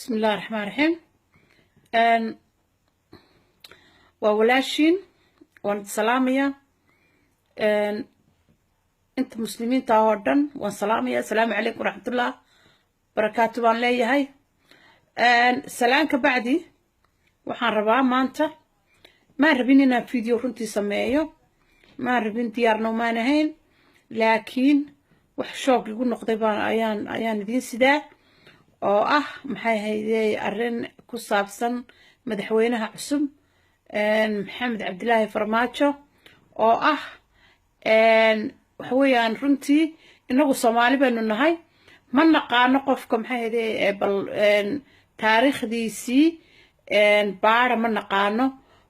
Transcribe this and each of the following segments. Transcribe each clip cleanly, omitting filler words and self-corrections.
Bismi illahi raxmaan raxiim. Waa walaashiin, waan salaamayaa inta muslimiinta oo dhan, waan salaamaya. Asalaamu calaykum waraxmatullah barakaatu baan leeyahay. Salaan ka bacdi, waxaan rabaa maanta, maan rabin inaan video runtii sameeyo, maan rabin, diyaarna maan ahayn, laakiin wax shock igu noqday baan ayaan idiin sidaa, oo ah, maxay haydey, arrin ku saabsan madaxweynaha cusub Maxamed Cabdilaahi Farmaajo, oo ah waxa weeyaan runtii inagu Soomaali baynu nahay, ma naqaano qofka, maxay haydey, bal taariikhdiisii baara ma naqaano,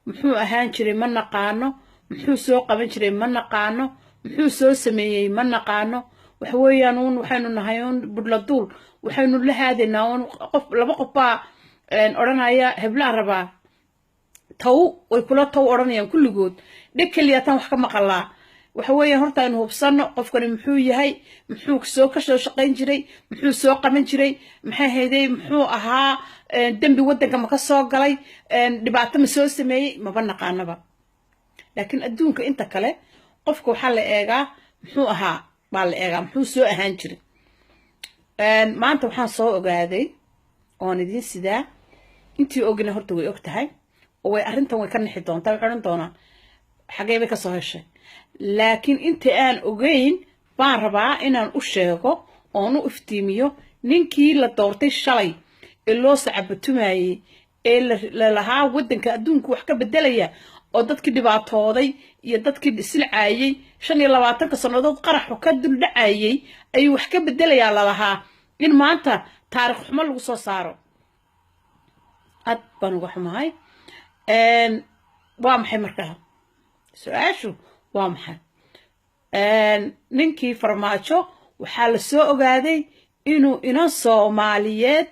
muxuu ahaan jiray ma naqaano, muxuu soo qaban jiray ma naqaano, muxuu soo sameeyey ma naqaano. Waxa weeyaan uun waxaynu nahay uun budladuul, waxaynu la haadaynaa uun qof, laba qof baa odhanaya heblaan rabaa, taw way kula taw odhanayaan kulligood, dheg keliya tan wax ka maqalaa. Waxa weeyaan horta aynu hubsano qofkani muxuu yahay, muxuu soo kasoo shaqayn jiray, muxuu soo qaban jiray, maxay hayday, muxuu ahaa, dembi waddanka ma ka soo galay, dhibaato ma soo sameeyey, maba naqaanaba. Laakiin adduunka inta kale qofka waxaa la eegaa muxuu ahaa baa la eegaa, muxuu soo ahaan jiray. Maanta waxaan soo ogaaday oon idiin sidaa, intii ogina horta way og tahay oo way arrintan way ka nixi doontaa, waxay odhan doonaan xagee bay kasoo heshay, laakiin inta aan ogeyn baan rabaa inaan u sheego oon u iftiimiyo. Ninkii la doortay shalay ee loo sacabatumayey ee lalahaa waddanka adduunka wax ka bedelaya, oo dadkii dhibaatooday iyo dadkii silcaayey 25-ka sannadood qaraxu ka duldhacayey ayuu wax ka bedelayaa lalahaa, in maanta taarikh xumo lagu soo saaro aad baan uga xumahay. Waa maxay markaa su-aashu? Waa maxay? Ninkii Farmaajo waxaa la soo ogaaday inuu inan Soomaaliyeed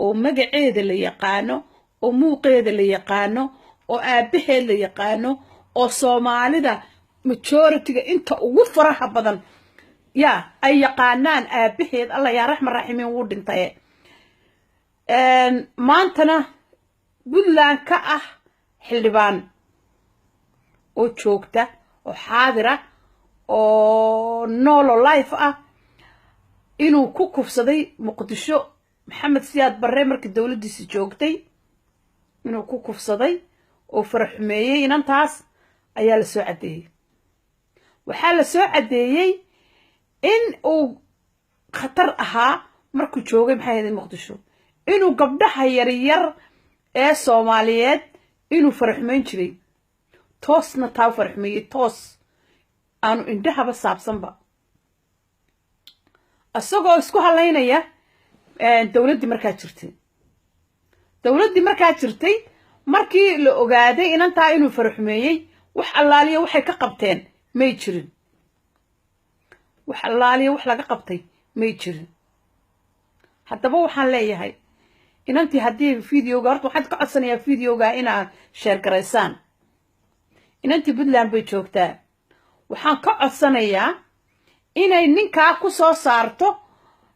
oo magaceeda la yaqaano, oo muuqeeda la yaqaano, oo aabbaheed la yaqaano, oo Soomaalida majority-ga inta ugu faraha badan yaa ay yaqaanaan aabbaheed, Alla yaa raxma raximiin, wuu dhintaye, maantana Puntland ka ah xildhibaan oo joogta oo xaadira oo noolo life ah, inuu ku kufsaday Muqdisho Maxamed Siyaad Barre markii dowladdiisi joogtay, inuu ku kufsaday oo faraxumeeyey inantaas ayaa la soo caddeeyey. Waxaa la soo caddeeyey in uu khatar ahaa markuu joogay, maxay ahayd, Muqdisho, inuu gabdhaha yaryar ee Soomaaliyeed inuu faraxumeyn jiray, toosna taa faraxumeeyey, toos aanu indhahaba saabsanba, isagoo isku halaynaya dowladdii markaa jirtay. Dowladdii markaa jirtay markii la ogaaday inantaa inuu faraxumeeyey, wax allaaliya waxay ka qabteen may jirin, wax allaaliya wax laga qabtay may jirin. Haddaba waxaan leeyahay inantii, haddii videoga, horta waxaan ka codsanayaa videoga inaad share garaysaan. Inantii Puntland bay joogtaa. Waxaan ka codsanayaa inay ninkaa ku soo saarto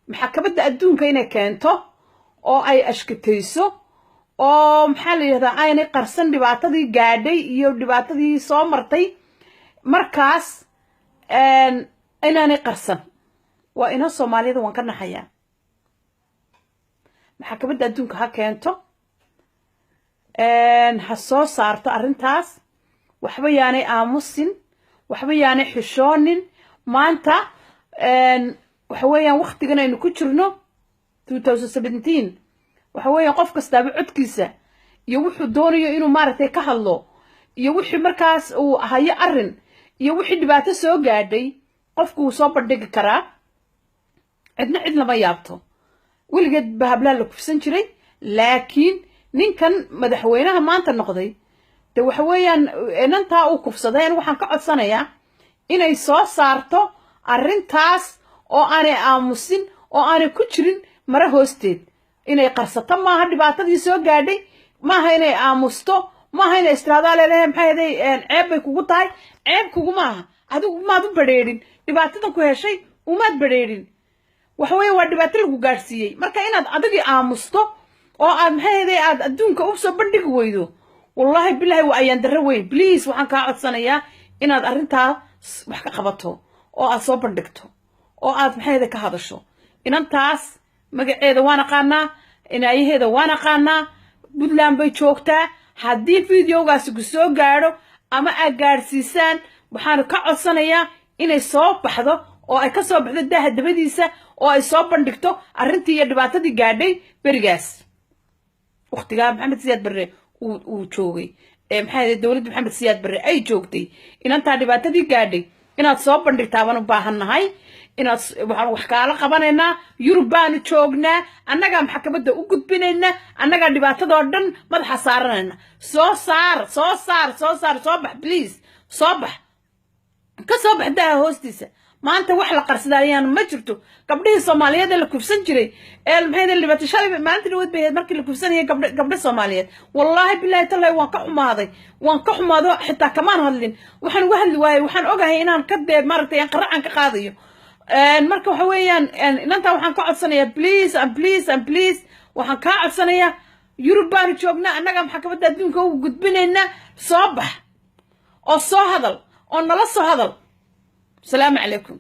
maxkamadda adduunka, inay keento oo ay ashkatayso, oo maxaa la yidhahdaa, aynay qarsan dhibaatadii gaadhay iyo dhibaatadii soo martay markaas, inaanay qarsan. Waa inan Soomaaliyada, waan ka naxayaa. Maxkamadda adduunka ha keento, ha soo saarto arrintaas. Waxba yaanay aamusin, waxba yaanay xishoonin. Maanta waxa weeyaan waktigan aynu ku jirno, 2017, waxa weeyaan qof kastaaba codkiisa iyo wuxuu doonayo inuu maaragtay ka hadlo iyo wixii markaas uu hayo arrin iyo wixii dhibaato soo gaadhay, qofku wuu soo bandhigi karaa. Cidna cid lama yaabto, weligeed ba hablaa la kufsan jiray. Laakiin ninkan madaxweynaha maanta noqday de waxa weeyaan inantaa uu kufsaday. Anigu waxaan ka codsanayaa inay soo saarto arrintaas oo aanay aamusin oo aanay ku jirin mare hoosteed. Inay qarsato maaha dhibaatadii soo gaadhay, maaha inay aamusto, maaha inay istiraahdaa leelehe, maxay haday, ceeb bay kugu tahay. Ceeb kuguma aha, adigu maad u badheedhin dhibaatadan ku heshay, umaad badheedhin. Waxa weeye waa dhibaato lagu gaadhsiiyey. Marka inaad adigii aamusto Oo aad, maxay ahayday, aad adduunka u soo bandhigi weydo, wallaahi bilaahi waa ayaan darro weyn. Please, waxaan kaa codsanayaa inaad arrintaa wax ka qabato oo aad soo bandhigto oo aad, maxay ahayday, ka hadasho. Inantaas magaceeda waan aqaanaa, inaayaheeda waan aqaanaa, Puntland bay joogtaa. Haddii videogaasi ku soo gaadho ama aad gaadhsiisaan, waxaan ka codsanayaa inay soo baxdo oo ay ka soo baxdo daaha dabadiisa oo ay soo bandhigto arrintii iyo dhibaatadii gaadhay berigaas, wakhtigaa Maxamed Siyaad Barre uu joogay, ee maxay, dowladda Maxamed Siyaad Barre ay joogtay. Inantaa dhibaatadii gaadhay inaad soo bandhigtaa baan u baahannahay. Inaad waxaan wax kaala qabanaynaa. Yurub baanu joognaa, annagaa maxkamadda u gudbinaynaa, annagaa dhibaatadoo dhan madaxa saaranayna. Soo saar, soo saar, soo saar, soo bax, please, soo bax, ka soo bax daha hoostiisa. Maanta wax la qarsadayaan ma jirto. Gabdhihii Soomaaliyeed ee la kufsan jiray ee, maxay, dhibaato shalay maalintii dhaweyd bay ahayd markii la kufsanayay gabdho, gabdho Soomaaliyeed. Wallaahi bilaahi tallahi waan ka xumaaday, waan ka xumaado. Xitaa kamaan hadlin. Waxaan uga hadli waayay, waxaan ogahay inaan ka dee, maaragtay, aan qaracan ka qaadayo. Marka waxa weeyaan, inantaa waxaan ka codsanayaa, please and please and please, waxaan kaa codsanayaa, Yurub baanu joognaa, annagaa maxkamadda adduunka ugu gudbinaynaa. Soo bax oo soo hadal oo nala soo hadal. Asalaamu calaykum.